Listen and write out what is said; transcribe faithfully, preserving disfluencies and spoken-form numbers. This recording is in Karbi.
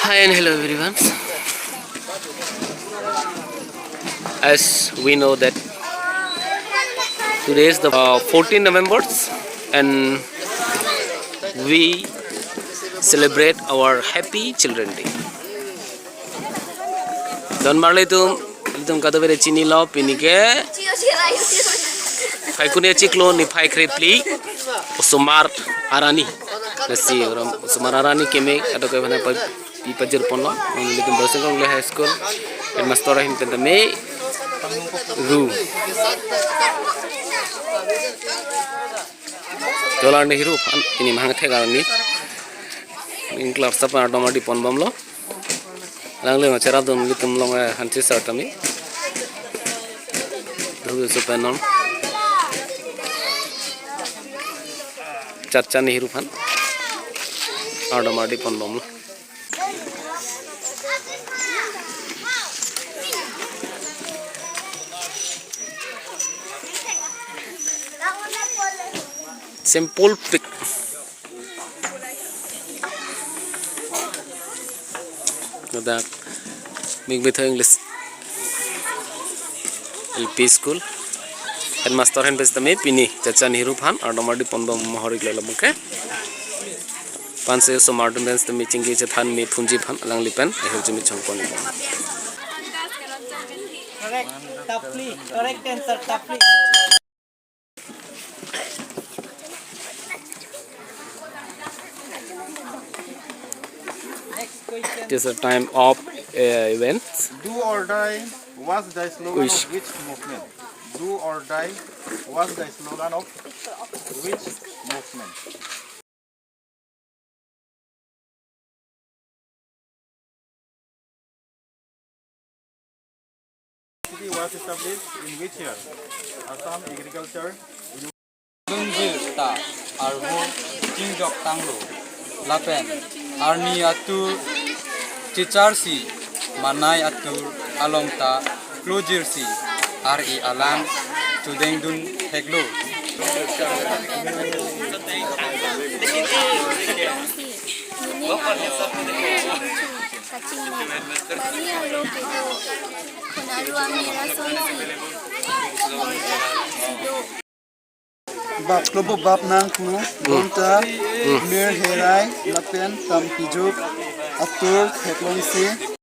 Hi and hello everyone. As we know that today is the uh, fourteen November and we celebrate our happy children day. Don marli tum, tum kadokave chinilo, pini ke Phaikuni achiklo niphai kre phli, osomar arni. Lasi orom osomar arni keme kadokave aphan pajirponlo. Nelitum Boys and Girls College High School headmaster ahin pen tame ru. Jolar Nehru aphan pini mahang thek arni. Ning kelar sap ardom ardi ponbomlo. Alangli ma cherapdun nelitum along, eh, hanchi sar tame. Dhruv supenon. Chacha Nehru aphan ardom ardi ponbomlo. Simple pic. Ladak Mikbetha English L P School headmaster ahin pen tame pini Chacha Nehru aphan ardom ardi ponbom mohori klala muke. Panse osomar atum pen tame chingki chethan me phunji aphan alangli pen ahirjume chongpon. Correct, tapli. Correct answer, tapli. It is a time of, uh, events. Do or die was the slogan Which? Of which movement? Do or die was the slogan of which movement? City was established in which year? Assam Agriculture Dungjir ta arvo chingjok tanglo. Lapen arni atur chicharsi manai atur along ta klojirsi ar-e alang chudengdun theklo. Bap, klobo bap nangklu, bonta, mir herai, lapen tam pijuk, atur, theklongsi,